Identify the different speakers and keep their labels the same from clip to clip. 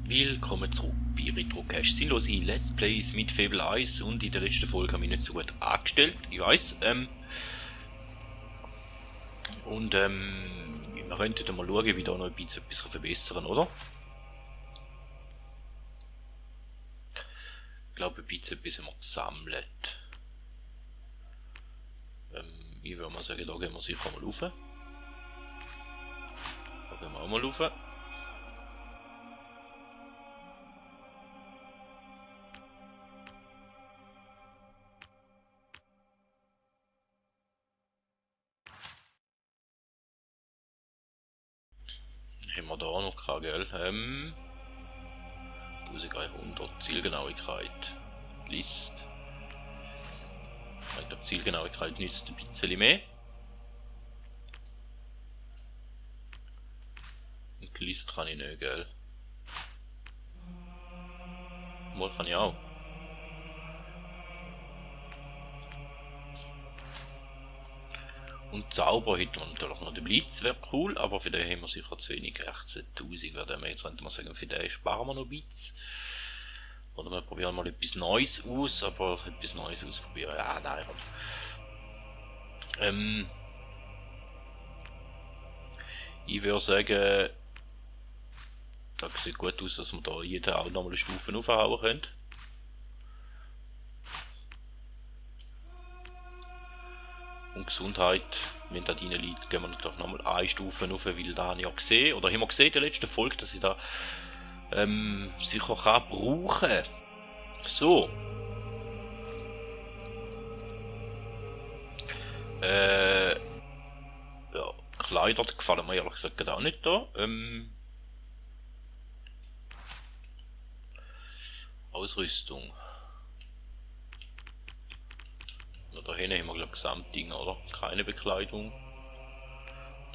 Speaker 1: Willkommen zurück bei Retrocache. Sinnlose Let's Plays mit Fable 1 und in der letzten Folge habe ich nicht so gut angestellt, ich weiss. Wir könnten mal schauen, wie da noch ein bisschen etwas verbessern, oder? Ich glaube, ein bisschen etwas haben wir gesammelt. Ich würde mal sagen, da gehen wir sicher mal rauf. Da gehen wir auch mal rauf. Haben wir da noch kein, gell? 1100 Zielgenauigkeit. List. Ich glaube, Zielgenauigkeit nützt ein bisschen mehr. Und List kann ich nicht, gell? Mal kann ich auch. Und Zauber hätten wir natürlich noch. Der Blitz wäre cool, aber für den haben wir sicher zu wenig. 18.000 wäre der. Jetzt könnte man sagen, für den sparen wir noch Bits. Oder wir probieren mal etwas Neues aus, aber etwas Neues ausprobieren. Ja, nein. Ich würde sagen, das sieht gut aus, dass wir da jeden auch nochmal eine Stufe aufhauen können. Und Gesundheit, wenn da drin liegt, gehen wir natürlich nochmal eine Stufe rauf, weil da habe ich ja gesehen, oder haben wir gesehen in der letzten Folge, dass ich da sicher kann brauchen. So. Ja, Kleider gefallen mir ehrlich gesagt auch nicht da. Ausrüstung. Ja, da hinten haben wir glaube ich Gesamtding, oder? Keine Bekleidung.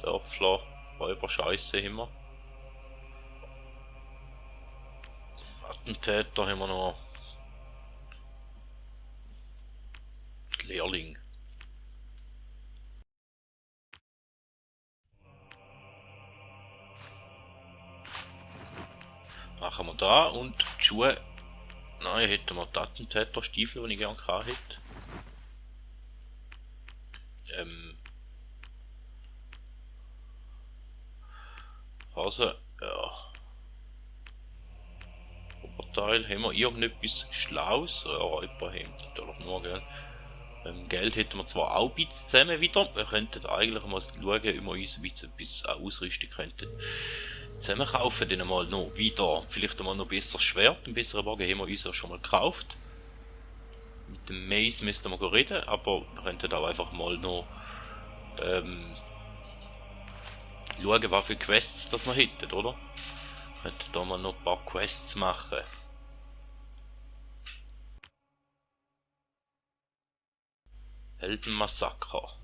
Speaker 1: Dörfler, Räuber, Scheiße haben wir. Attentäter haben wir noch. Lehrling. Machen wir da und die Schuhe. Nein, hätten wir die Attentäterstiefel, die ich gerne gehabt hätte. Hase, ja. Oberteil, haben wir irgendetwas Schlaues? Ja, Räuberhemd natürlich nur, gell. Geld hätten wir zwar auch ein bisschen zusammen wieder. Wir könnten eigentlich mal schauen, ob wir uns ein bisschen etwas ausrüsten könnten. Zusammen kaufen dann mal noch wieder. Vielleicht einmal noch besseres Schwert. Einen besseren Wagen haben wir uns ja schon mal gekauft. Mit dem Mace müssten wir reden, aber wir könnten auch einfach mal noch schauen, was für Quests das wir hätten, oder? Wir könnten da mal noch ein paar Quests machen. Heldenmassaker.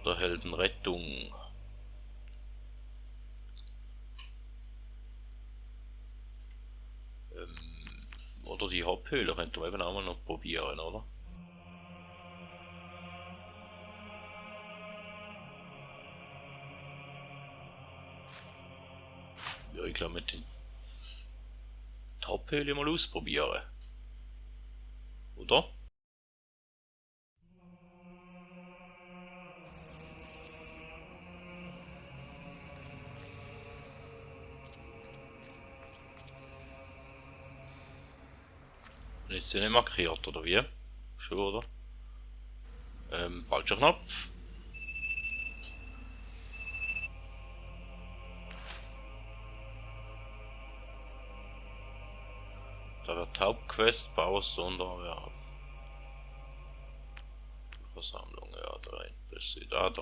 Speaker 1: Oder Heldenrettung. Oder die Haupthöhle könnten wir eben auch mal noch probieren, oder? Ja, ich glaube, mit den Haupthöhle mal ausprobieren. Oder? Jetzt sind nicht markiert, oder wie? Schon, oder? Falscher Knopf. Da wird Hauptquest, Powerstone, ja. Versammlung, ja, da NPC, da.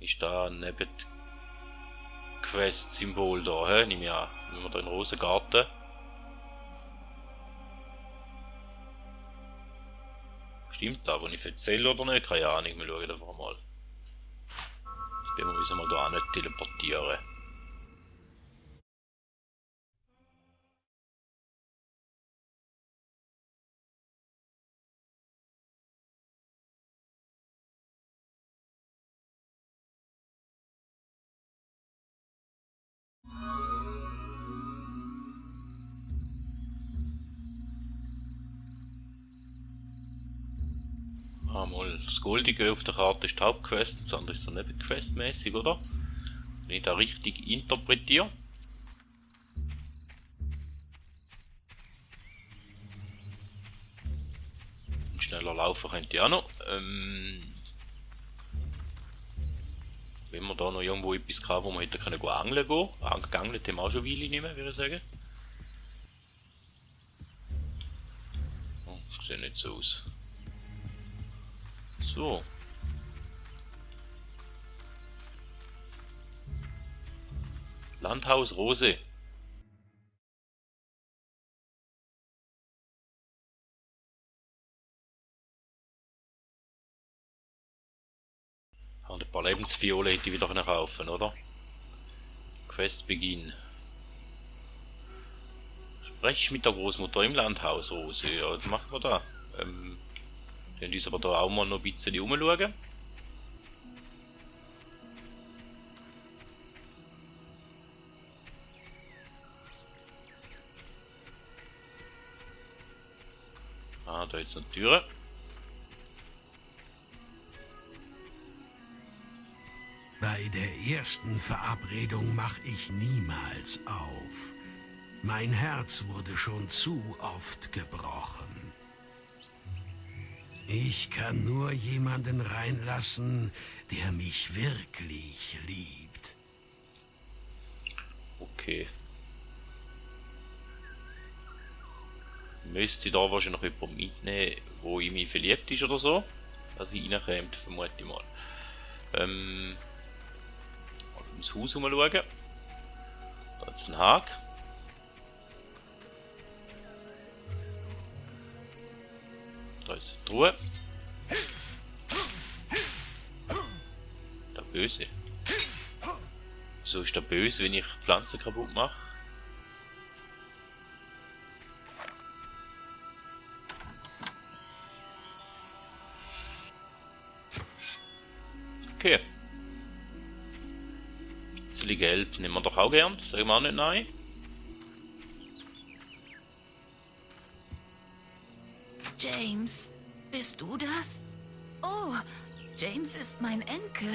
Speaker 1: Ist da neben Quest-Symbol da, hä? Nimm ja, wenn wir da in den Rosengarten. Stimmt da, wo ich erzähle oder nicht? Keine Ahnung, wir schauen einfach mal. Wir müssen mal da auch nicht teleportieren. mal, das Goldige auf der Karte ist die Hauptquest, das andere ist so Nebenquest-mäßig, oder? Wenn ich da richtig interpretiere. Schneller laufen könnte ich auch noch. Wenn wir da noch irgendwo etwas haben, wo wir hätten können angeln gehen. Angelt haben wir auch schon eine Weile nicht mehr, würde ich sagen. Oh, sieht nicht so aus. So. Landhaus Rose. Und ein paar Lebensviole hätte ich wieder kaufen, oder? Questbeginn. Sprech mit der Großmutter im Landhaus Rose. Ja, was machen wir da? Können uns aber da auch mal noch ein bisschen umschauen. Ah, da jetzt eine Türe.
Speaker 2: Bei der ersten Verabredung mach ich niemals auf. Mein Herz wurde schon zu oft gebrochen. Ich kann nur jemanden reinlassen, der mich wirklich liebt.
Speaker 1: Okay. Müsste da wahrscheinlich noch jemand mitnehmen, wo in mich verliebt ist oder so. Dass ich reinkomme, vermute ich mal. Ins Haus schauen. Da ist ein Hag. Da ist eine Truhe. Der Böse. Wieso ist der böse, wenn ich Pflanzen kaputt mache? Okay. Bisschen Geld nehmen wir doch auch gern, sagen wir auch nicht nein.
Speaker 3: James, bist du das? Oh, James ist mein Enkel.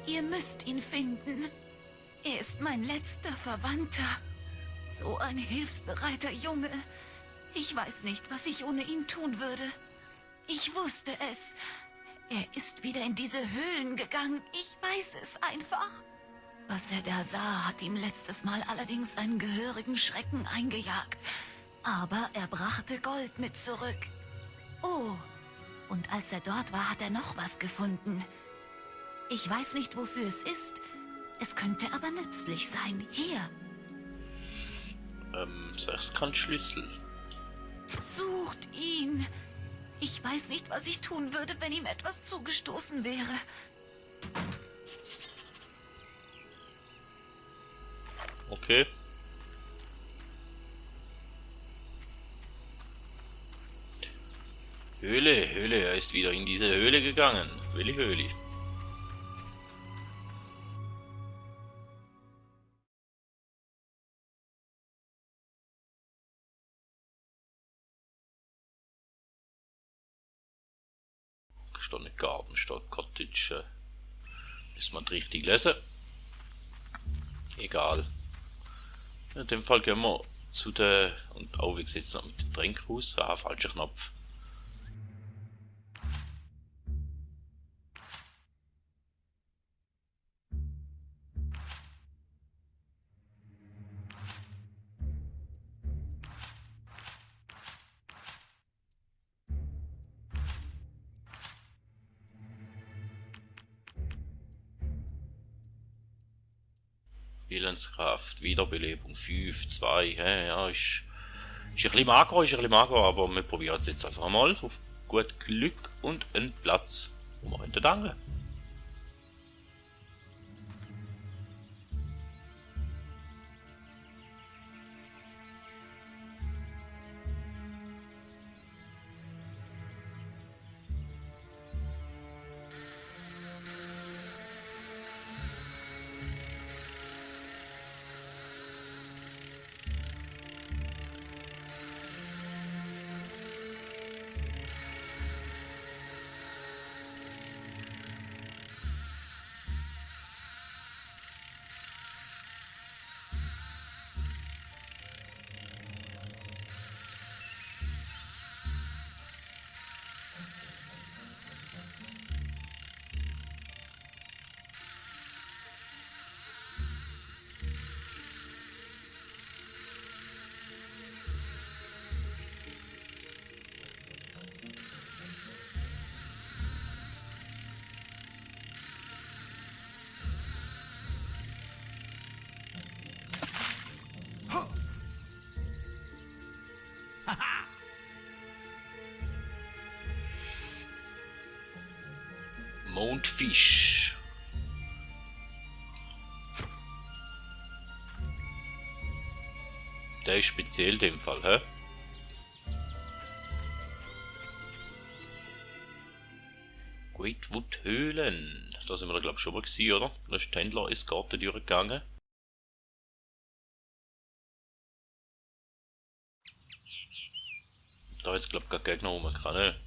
Speaker 3: Ihr müsst ihn finden. Er ist mein letzter Verwandter. So ein hilfsbereiter Junge. Ich weiß nicht, was ich ohne ihn tun würde. Ich wusste es. Er ist wieder in diese Höhlen gegangen. Ich weiß es einfach. Was er da sah, hat ihm letztes Mal allerdings einen gehörigen Schrecken eingejagt. Aber er brachte Gold mit zurück. Oh, und als er dort war, hat er noch was gefunden. Ich weiß nicht, wofür es ist. Es könnte aber nützlich sein. Hier.
Speaker 1: 6 Schlüssel.
Speaker 3: Sucht ihn. Ich weiß nicht, was ich tun würde, wenn ihm etwas zugestoßen wäre.
Speaker 1: Okay. Höhle, er ist wieder in diese Höhle gegangen. Welche Höhle? Steht nicht Garten, steht Cottage. Müssen wir richtig lesen. Egal. In dem Fall gehen wir zu der. Und auch wie gesagt noch mit dem Tränk raus. Ah, falscher Knopf. Willenskraft, Wiederbelebung 5, 2, ja, ist ein bisschen mager, aber wir probieren es jetzt einfach mal auf gut Glück und einen Platz, wo wir hinter danken. Mondfisch. Der ist speziell in dem Fall, hä? Greatwood Höhlen. Da sind wir da glaube ich schon mal gewesen, oder? Da ist die Händler ins Garten durchgegangen. Da hat es glaube ich gar Gegner rumgerannt.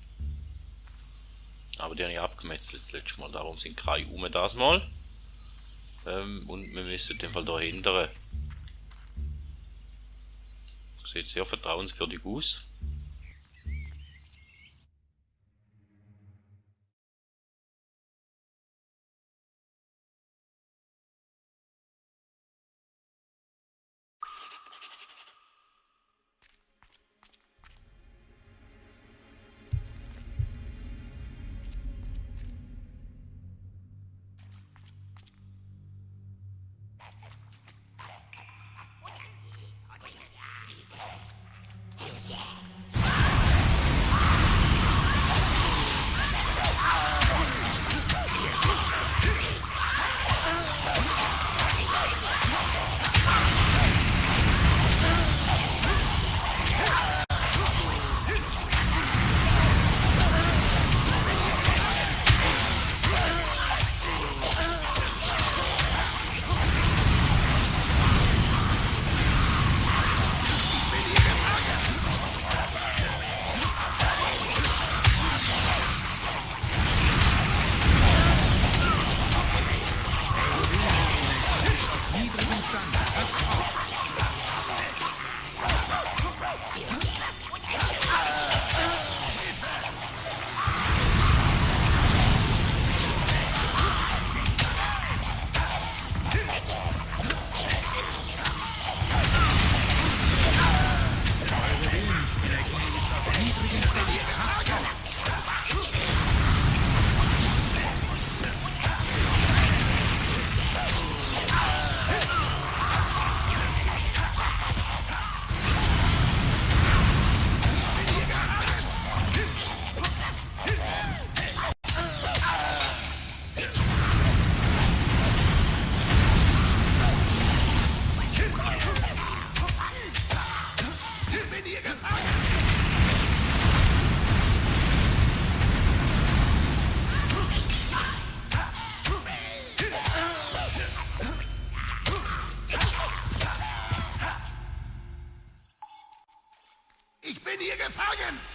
Speaker 1: Aber die habe ich abgemetzelt das letzte Mal. Darum sind keine das Mal. Und wir müssen in dem Fall da hindern. Sieht sehr vertrauenswürdig aus.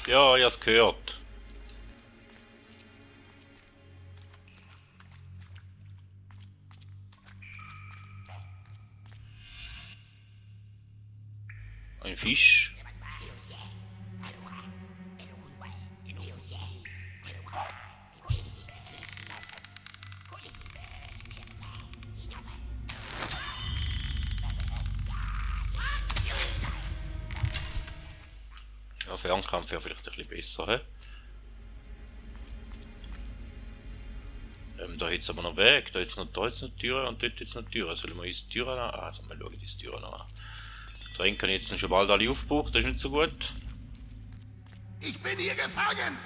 Speaker 1: Ja, ich hab's gehört. Ein Fisch. Ja, Fernkampf wäre vielleicht ein bisschen besser, he? Da jetzt aber noch Weg, da jetzt noch Türen und dort jetzt noch Türen. Sollen wir uns die Türen an? Ah, mal schauen, die Türen an. Tränken kann ich jetzt schon bald alle aufgebraucht, das ist nicht so gut.
Speaker 2: Ich bin hier gefangen!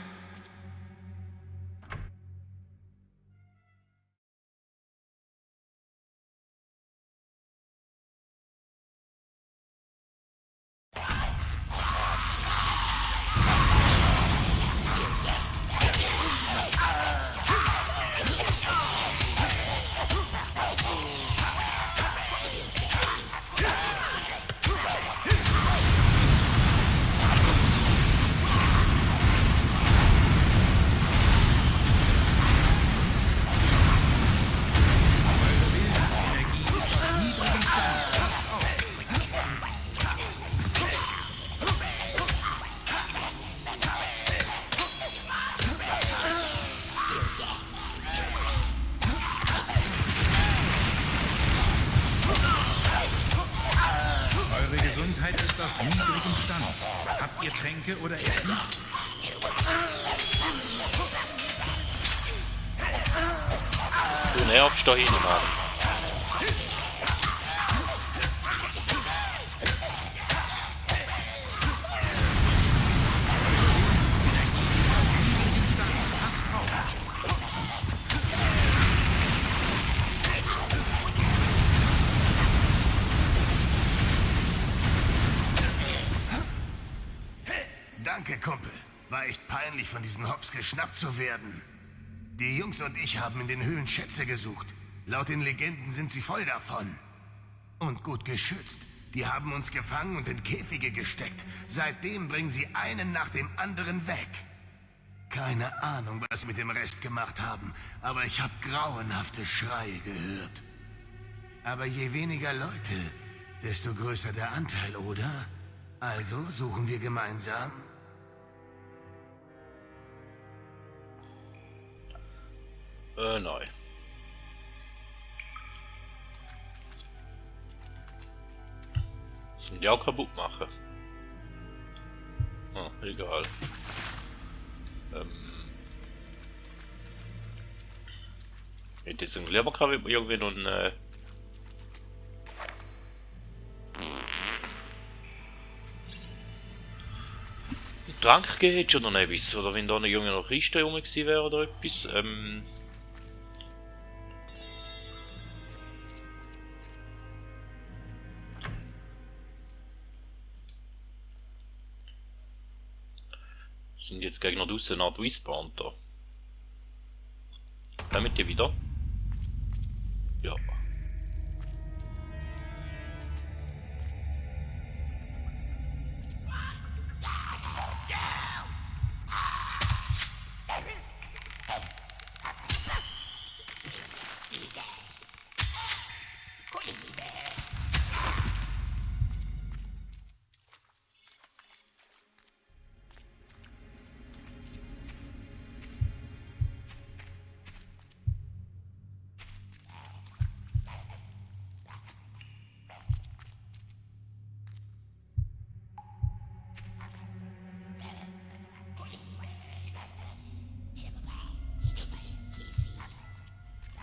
Speaker 4: Gesundheit ist auf niedrigem Stand. Habt ihr Tränke oder Essen?
Speaker 1: Du nervst da hin, Mann.
Speaker 5: Danke, Kumpel. War echt peinlich, von diesen Hops geschnappt zu werden. Die Jungs und ich haben in den Höhlen Schätze gesucht. Laut den Legenden sind sie voll davon. Und gut geschützt. Die haben uns gefangen und in Käfige gesteckt. Seitdem bringen sie einen nach dem anderen weg. Keine Ahnung, was sie mit dem Rest gemacht haben, aber ich habe grauenhafte Schreie gehört. Aber je weniger Leute, desto größer der Anteil, oder? Also suchen wir gemeinsam?
Speaker 1: Nein. Die auch kaputt machen. Ah, egal. Hätte jetzt lieber irgendwie noch einen Trank gegeben oder noch etwas. Oder wenn da eine junge noch Kiste rum gewesen wäre oder etwas. Sind jetzt Gegner draußen eine Art respawned da? Kommen die wieder? Ja.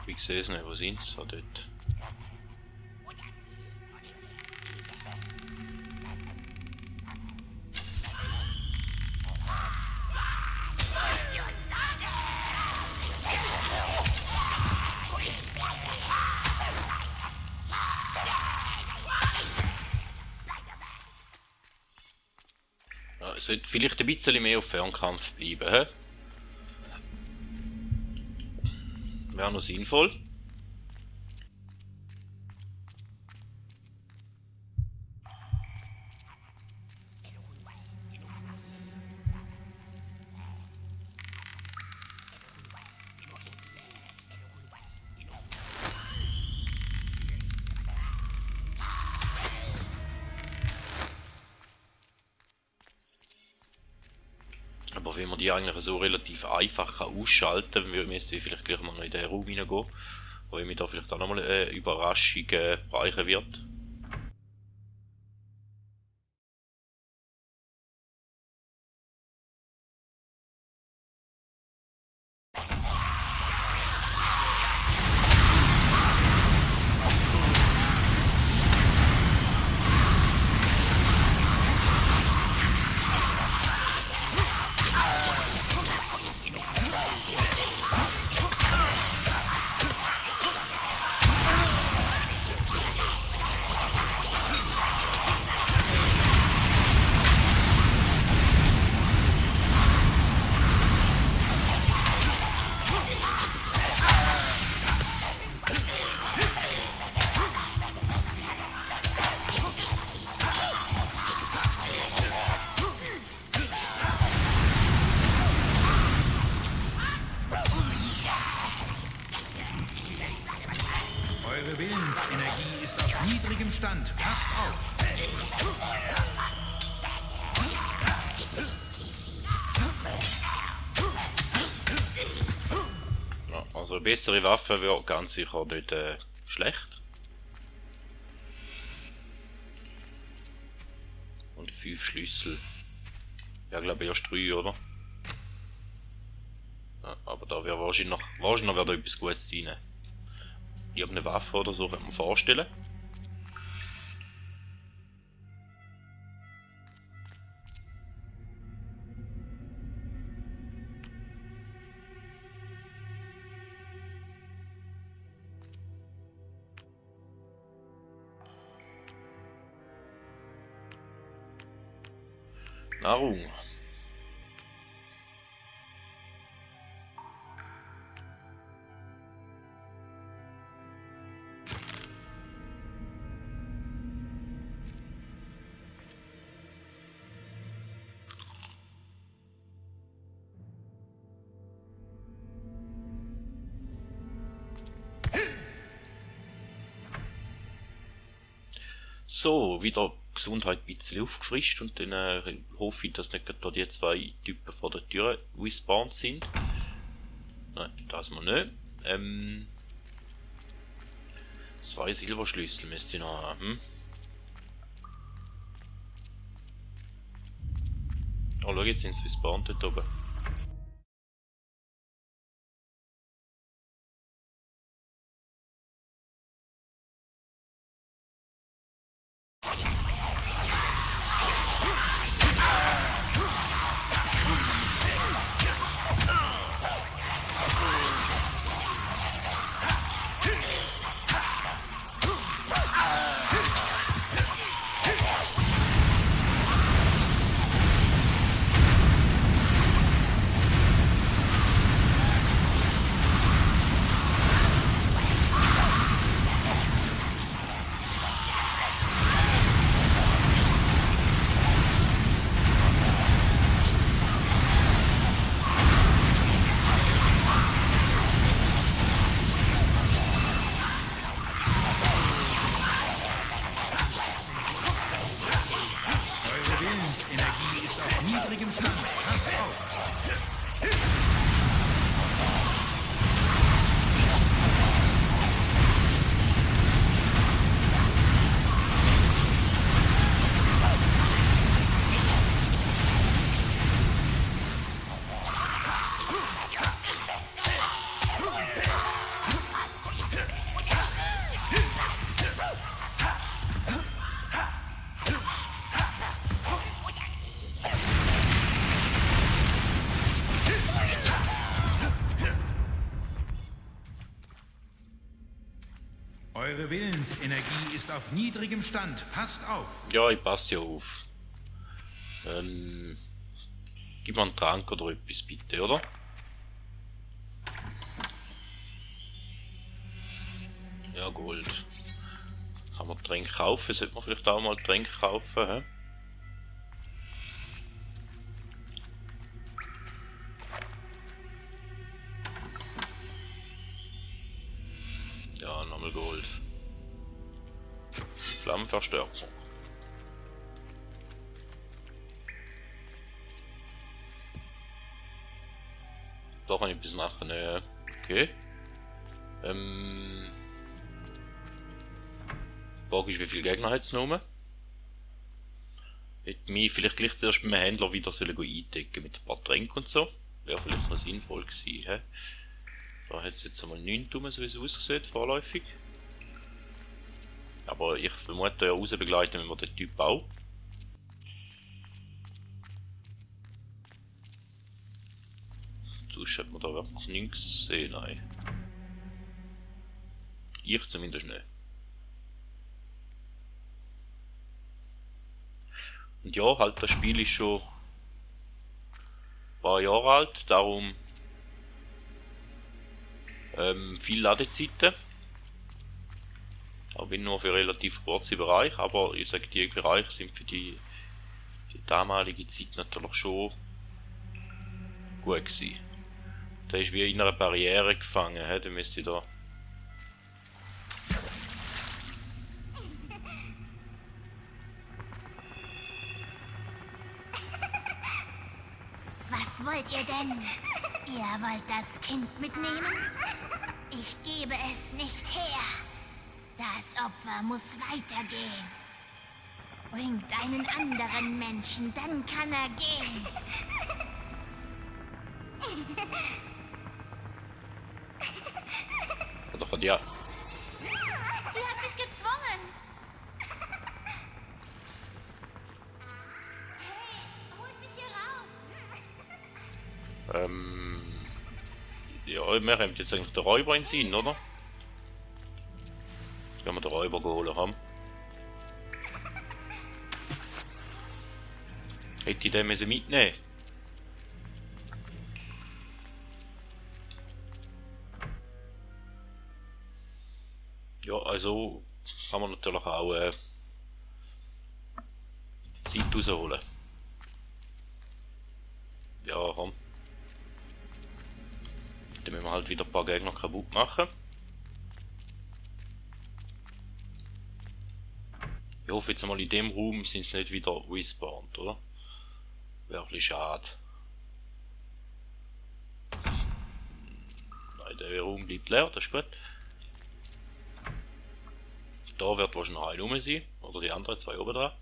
Speaker 1: Ich sehe es nicht, wo sind sie dort? Ja, es sollte vielleicht ein bisschen mehr auf Fernkampf bleiben, hä? Wäre noch sinnvoll. Aber wenn man die eigentlich so relativ einfach ausschalten kann, müsste ich vielleicht gleich mal noch in den Raum reingehen, wo ich mir da vielleicht auch nochmal eine Überraschung bereichen wird.
Speaker 4: Eure Willensenergie ist auf niedrigem Stand. Passt auf.
Speaker 1: Ja, also eine bessere Waffe wäre ganz sicher dort schlecht. Und 5 Schlüssel. Ja, glaube ich erst 3, oder? Ja, aber da wäre wahrscheinlich noch wäre da etwas Gutes rein. Irgendeine Waffe oder so, kann man vorstellen. Nahrung. So, wieder Gesundheit ein bisschen aufgefrischt und dann hoffe ich, dass nicht gerade da die zwei Typen vor der Tür respawned sind. Nein, das mal nicht. Zwei Silberschlüssel müsste ich noch haben. Oh, schau, jetzt sind sie respawned dort oben.
Speaker 4: Eure Willensenergie ist auf niedrigem Stand. Passt auf. Eure Willensenergie ist auf niedrigem Stand. Passt auf.
Speaker 1: Ja, ich passe ja auf. Gib mir einen Trank oder etwas bitte, oder? Ja, Gold. Kann man Tränke kaufen? Sollte man vielleicht auch mal Tränke kaufen, hä? Ja, nochmal Gold. Flammenverstärkung. Da kann ich bis nachher, ne? Okay. Frage ist, wie viele Gegner hat es noch? Hätte mich vielleicht gleich zuerst beim Händler wieder sollen eindecken mit ein paar Tränken und so. Wäre vielleicht noch sinnvoll gewesen, he? Da hat es jetzt einmal 9 rum, so wie es aussieht, vorläufig. Aber ich vermute ja raus begleiten wir den Typ auch. Sonst hat man da wirklich nichts gesehen, nein. Ich zumindest nicht. Und ja, halt das Spiel ist schon ein paar Jahre alt, darum viel Ladezeiten. Auch wenn nur für relativ kurze Bereiche, aber ich sage, die Bereiche sind für die damalige Zeit natürlich schon gut gewesen. Da ist wie in einer Barriere gefangen, da müsste ich da.
Speaker 6: Was wollt ihr denn? Ihr wollt das Kind mitnehmen? Ich gebe es nicht her. Das Opfer muss weitergehen. Bringt einen anderen Menschen, dann kann er gehen.
Speaker 1: Doch, ja.
Speaker 6: Sie hat mich gezwungen. Hey, holt mich hier raus.
Speaker 1: Ja, wir haben jetzt eigentlich den Räuber in den Sinn, oder? Wenn wir den Räuber geholt haben. Hätte ich den müssen mitnehmen. Ja, also kann man natürlich auch Zeit rausholen. Ja, komm. Dann müssen wir halt wieder ein paar Gegner kaputt machen. Ich hoffe jetzt mal, in dem Raum sind sie nicht wieder respawned, oder? Wäre ein bisschen schade. Nein, der Raum bleibt leer, das ist gut. Da wird wahrscheinlich ein rum sein, oder die anderen zwei oben dran.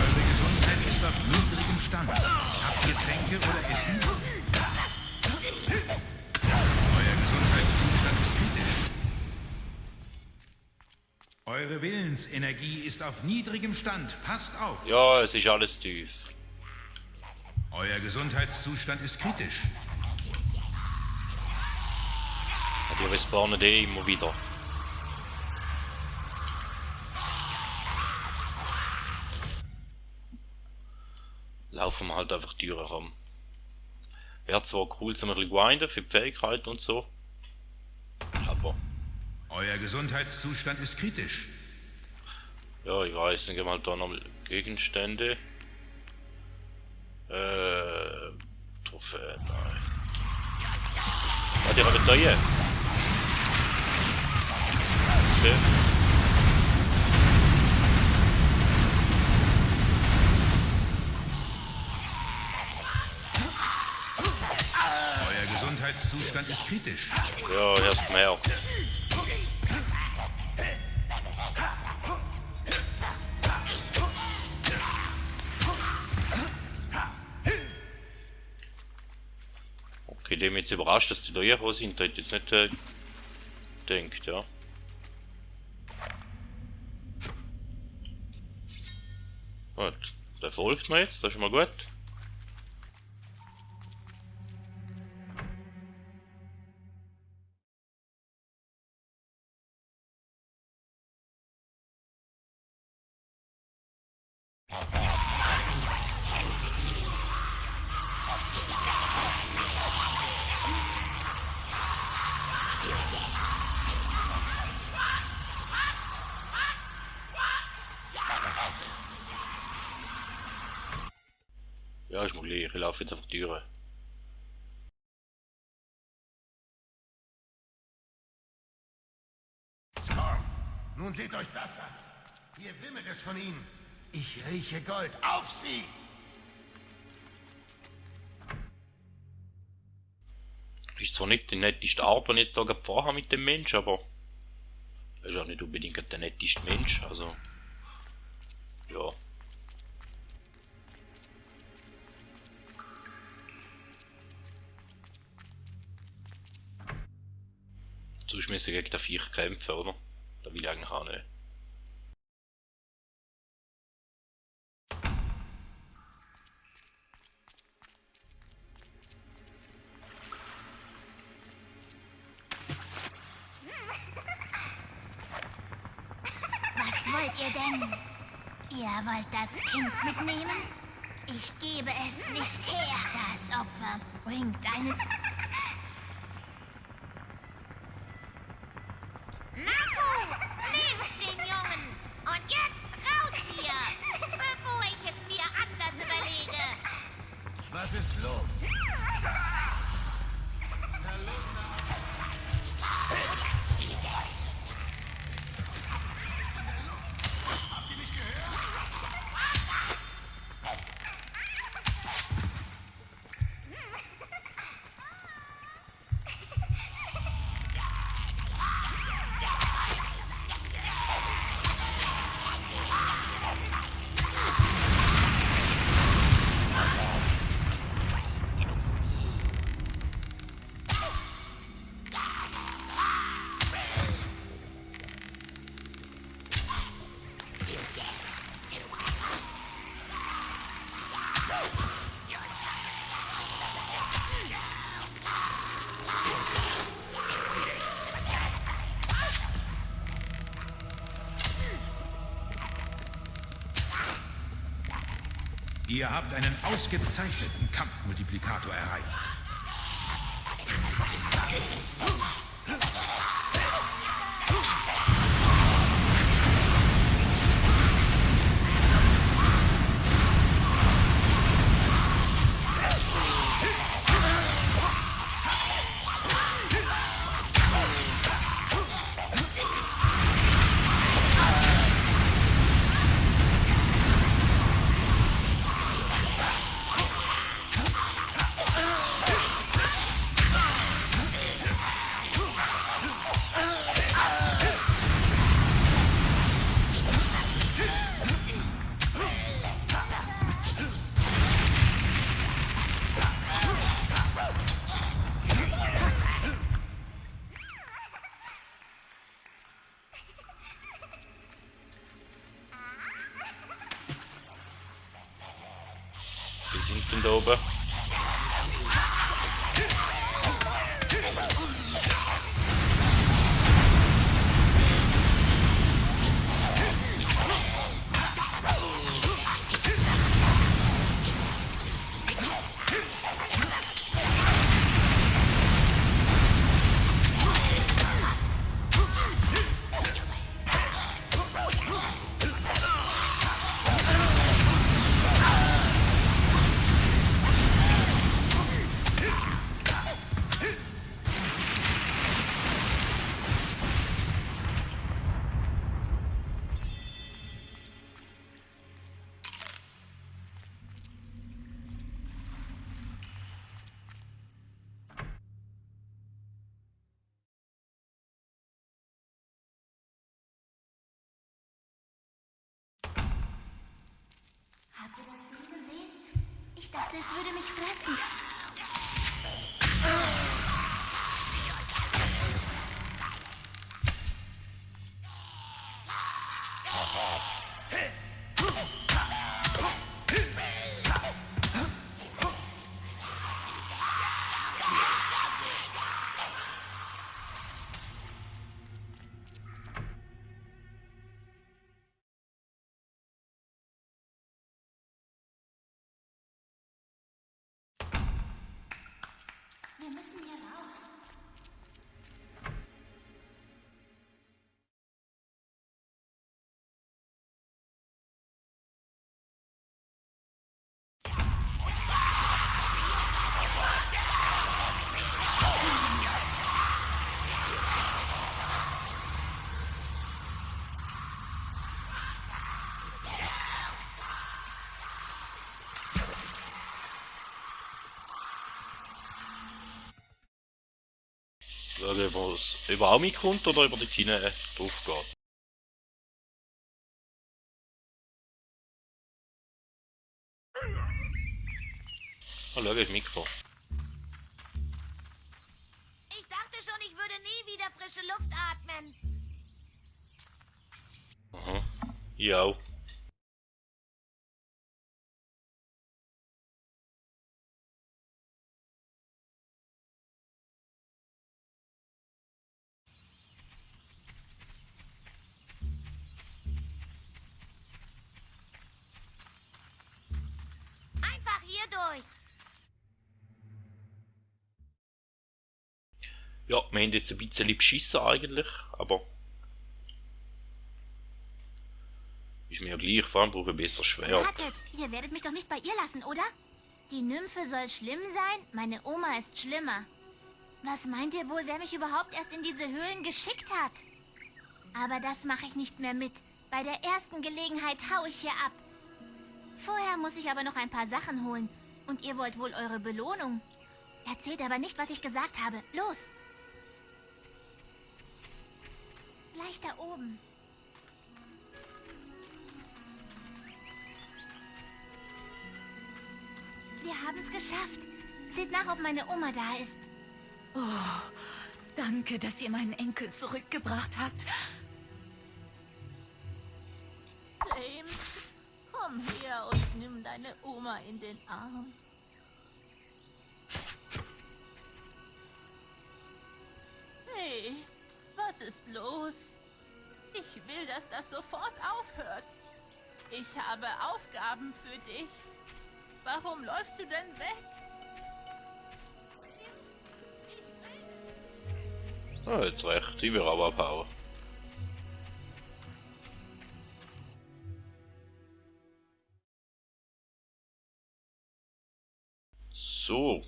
Speaker 4: Eure Gesundheit ist auf niedrigem Stand. Habt ihr Tränke oder Essen? Euer Gesundheitszustand ist kritisch. Eure Willensenergie ist auf niedrigem Stand. Passt auf.
Speaker 1: Ja, es ist alles tief.
Speaker 4: Euer Gesundheitszustand ist kritisch.
Speaker 1: Die respawnen immer wieder. Laufen wir halt einfach Türen rum. Wäre zwar cool zum ein bisschen grinden für die Fähigkeit und so. Aber
Speaker 4: Euer Gesundheitszustand ist kritisch.
Speaker 1: ja, ich weiß, dann gehen wir halt da noch Gegenstände. Trophäe, nein. Ah, die haben da hier. Okay.
Speaker 4: Euer Gesundheitszustand ist kritisch.
Speaker 1: Ja, erst mehr. Okay, dem jetzt überrascht, dass die da hier sind, da hätte ich jetzt nicht gedacht, ja. Gut, der folgt mir jetzt, das ist schon mal gut. Ja, ist mir gleich, ich laufe jetzt auf die Türe.
Speaker 5: Storm, nun seht euch das an. Hier wimmelt es von ihnen. Ich rieche Gold. Auf sie!
Speaker 1: Ist zwar nicht die netteste Art, die ich jetzt da gerade vorhabe mit dem Mensch, aber er ist auch nicht unbedingt der netteste Mensch, also ja. Sonst müssen wir gegen den Viech kämpfen, oder? Da will ich eigentlich auch nicht.
Speaker 6: Was wollt ihr denn? Ihr wollt das Kind mitnehmen? Ich gebe es nicht her. Das Opfer bringt einen... Na gut, nehmt den Jungen. Und jetzt raus hier, bevor ich es mir anders überlege.
Speaker 5: Was ist los?
Speaker 4: Ihr habt einen ausgezeichneten Kampfmultiplikator erreicht.
Speaker 1: Wir sind denn da oben.
Speaker 6: Habt ihr das Ding gesehen? Ich dachte, es würde mich fressen. Wir müssen hier raus.
Speaker 1: Schauen, ob es über auch mitkommt oder über die Schiene drauf geht. Oh, schau, ist Mikro.
Speaker 6: Ich dachte schon, ich würde nie wieder frische Luft atmen.
Speaker 1: Aha. Ja auch.
Speaker 6: Einfach hier durch.
Speaker 1: Ja, wir haben jetzt ein bisschen beschissen eigentlich, aber ist mir ja gleich, vor allem brauche ich besser Schwert.
Speaker 6: Wartet, ihr werdet mich doch nicht bei ihr lassen, oder? Die Nymphe soll schlimm sein? Meine Oma ist schlimmer. Was meint ihr wohl, wer mich überhaupt erst in diese Höhlen geschickt hat? Aber das mache ich nicht mehr mit. Bei der ersten Gelegenheit hau ich hier ab. Vorher muss ich aber noch ein paar Sachen holen. Und ihr wollt wohl eure Belohnung. Erzählt aber nicht, was ich gesagt habe. Los! Gleich da oben. Wir haben es geschafft. Seht nach, ob meine Oma da ist.
Speaker 3: Oh, danke, dass ihr meinen Enkel zurückgebracht habt.
Speaker 7: James, komm her und nimm deine Oma in den Arm. Hey, was ist los? Ich will, dass das sofort aufhört. Ich habe Aufgaben für dich. Warum läufst du denn weg? James, ich will...
Speaker 1: Ja, jetzt recht, ich will auch abhauen. So.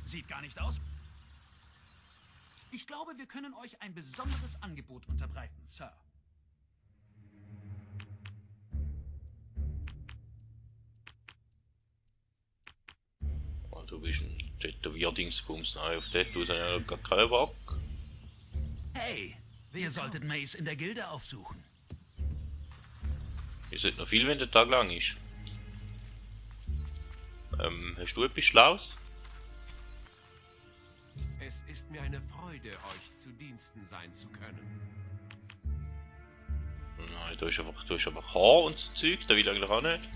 Speaker 4: Sieht gar nicht aus. Ich glaube, wir können euch ein besonderes Angebot unterbreiten, Sir.
Speaker 1: Oh, du bist ein Tätowierdingsbums. Nein, auf Tattoos habe ich ja gar keinen Bock.
Speaker 4: Hey, ihr solltet Mace in der Gilde aufsuchen.
Speaker 1: Ich sollte noch viel, wenn der Tag lang ist. Hast du etwas Schlaues?
Speaker 8: Es ist mir eine Freude, euch zu Diensten sein zu können.
Speaker 1: Nein, da ist einfach Haar und so Zeug, da will ich eigentlich auch nicht.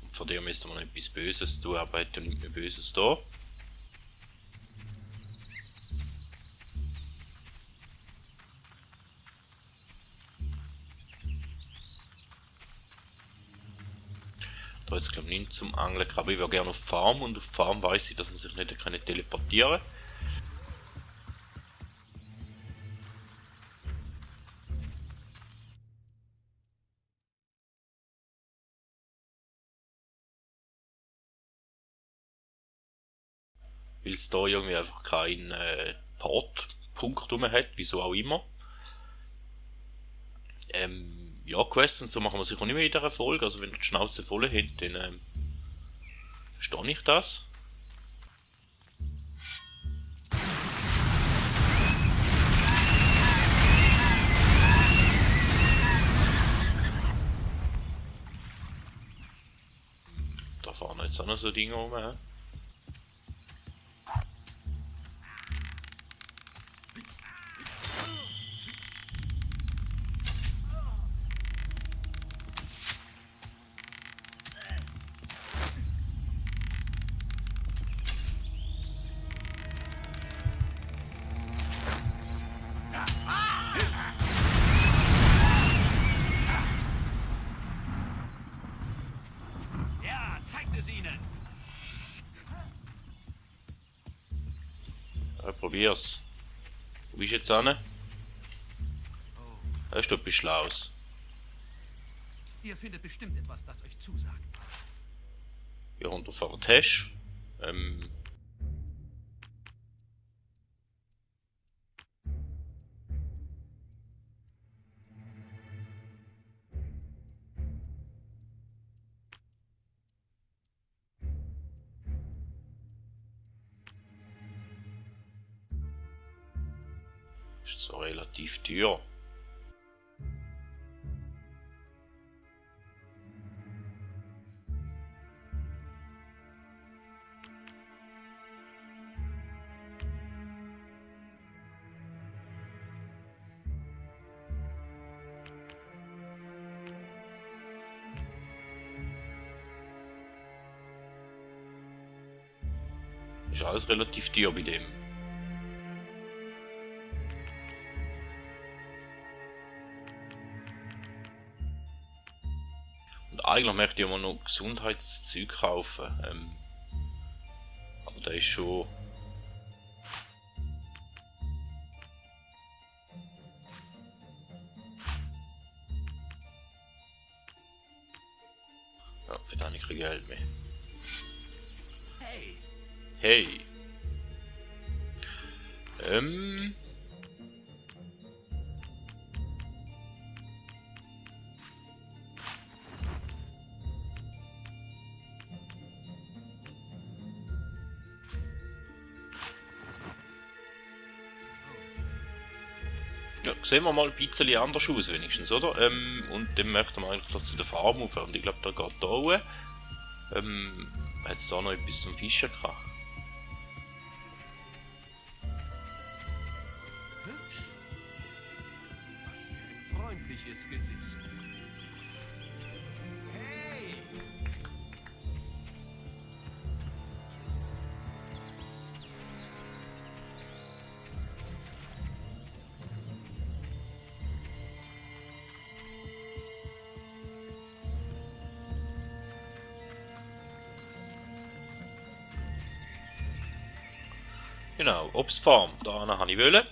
Speaker 1: Und von dem müsste man etwas Böses tun, aber hat ja nichts mehr Böses da. Da jetzt glaube ich nicht zum Angeln, aber ich wäre gerne auf die Farm und auf die Farm weiß ich, dass man sich nicht teleportieren kann. Weil es da irgendwie einfach keinen Portpunkt rum hat, wieso auch immer. Ja, Quests und so machen wir sicher nicht mehr in dieser Folge, also wenn ihr die Schnauze voll habt, dann verstehe ich das. Da fahren jetzt auch noch so Dinge rum. He?
Speaker 4: Ja, zeigt es ihnen!
Speaker 1: Ja, probier's. Wo bist du jetzt an? Da ist doch etwas Schlaues.
Speaker 4: Ihr findet bestimmt etwas, das euch zusagt.
Speaker 1: Ja, runterfahren hast. Ist so relativ teuer. Ist alles relativ teuer bei dem. Und eigentlich möchte ich mir noch Gesundheitszeug kaufen. Aber der ist schon... Ja, für den habe ich kein Geld mehr.
Speaker 4: Hey,
Speaker 1: Hey. Ja, sehen wir mal ein bisschen anders aus wenigstens, oder? Und dann möchten wir eigentlich da zu der Farm aufhören. Und ich glaube, da geht da hoch. Hat es da noch etwas zum Fischen gehabt?
Speaker 8: Hübsch. Was für ein freundliches Gesicht. Hey!
Speaker 1: Genau, Obstfarm, da habe ich wollen.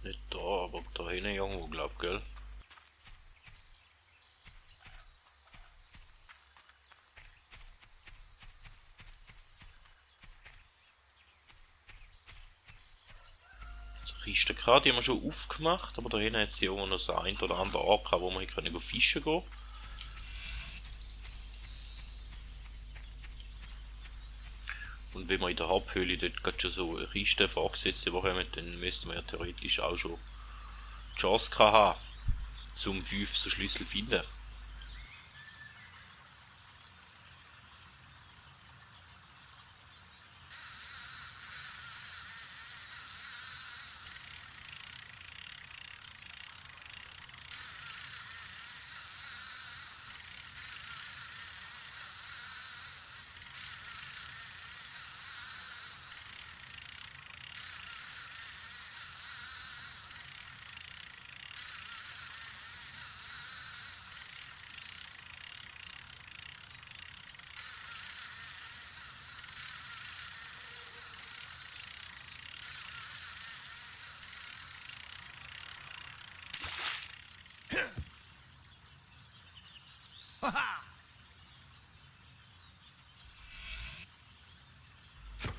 Speaker 1: Nicht da, aber da hinten irgendwo, glaub, gell? Kiste gehabt, die haben wir schon aufgemacht, aber da hinten hat es irgendwo noch so ein oder andere Ort gehabt, wo wir hier können fischen gehen. Und wenn wir in der Haupthöhle dort gerade schon so eine Kiste vorgesetzt haben, dann müssten wir ja theoretisch auch schon die Chance haben, zum 5 so Schlüssel finden.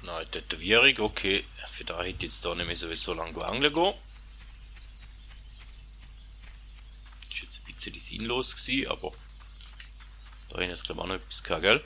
Speaker 1: Nein, Tätowierung, okay. Für da hätte ich jetzt da nicht mehr so lange angeln gehen. Das ist jetzt ein bisschen sinnlos gewesen, aber da hinten ist glaube ich auch noch etwas gehabt, gell?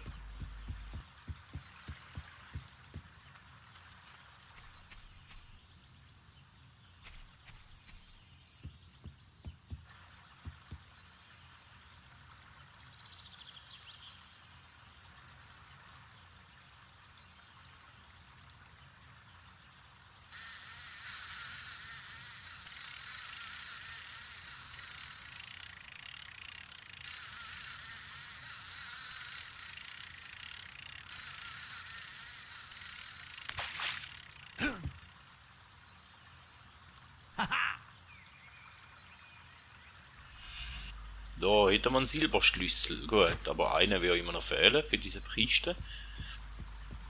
Speaker 1: Da hätte man einen Silberschlüssel, gut, aber einer wird immer noch fehlen für diese Kiste.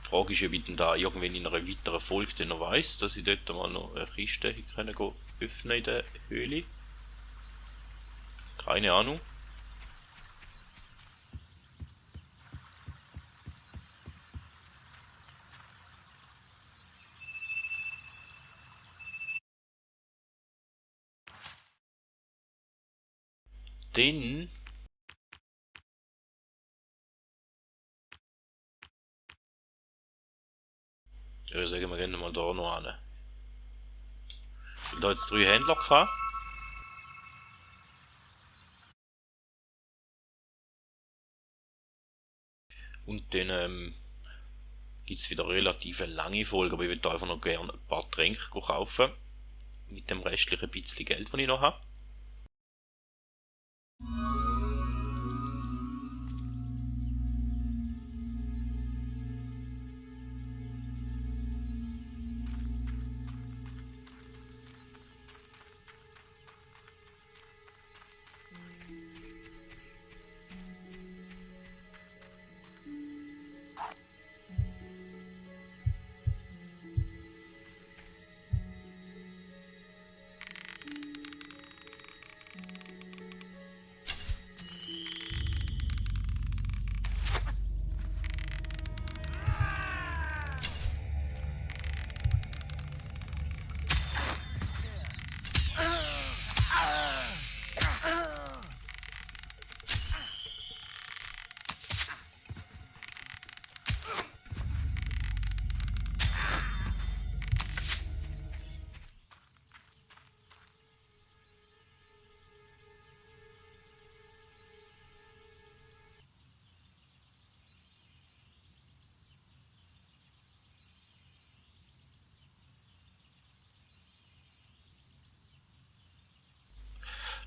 Speaker 1: Die Frage ist, ob ich denn da irgendwann in einer weiteren Folge dann noch weiss, dass ich dort mal noch eine Kiste können öffnen in der Höhle. Keine Ahnung. Dann ja, sagen wir gerne mal da noch hin. Und da jetzt 3 Händler gehabt. Und dann gibt es wieder relativ eine lange Folge, aber ich würde einfach noch gerne ein paar Tränke kaufen. Mit dem restlichen bisschen Geld, das ich noch habe.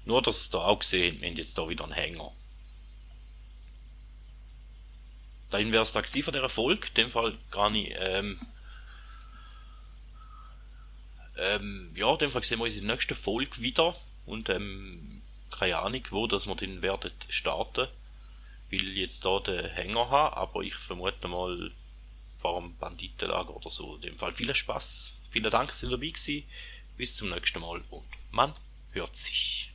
Speaker 1: Nur, dass ihr da auch gesehen, wir haben jetzt da wieder einen Hänger. Dann wäre es da gewesen von dieser Folge. In dem Fall gar nicht, ja, in dem Fall sehen wir uns in der nächsten Folge wieder. Und, keine Ahnung, wo dass wir den werden starten. Weil ich jetzt da den Hänger habe, aber ich vermute mal vor dem Banditenlager oder so. In dem Fall viel Spaß. Vielen Dank, dass ihr dabei gewesen. Bis zum nächsten Mal und man hört sich.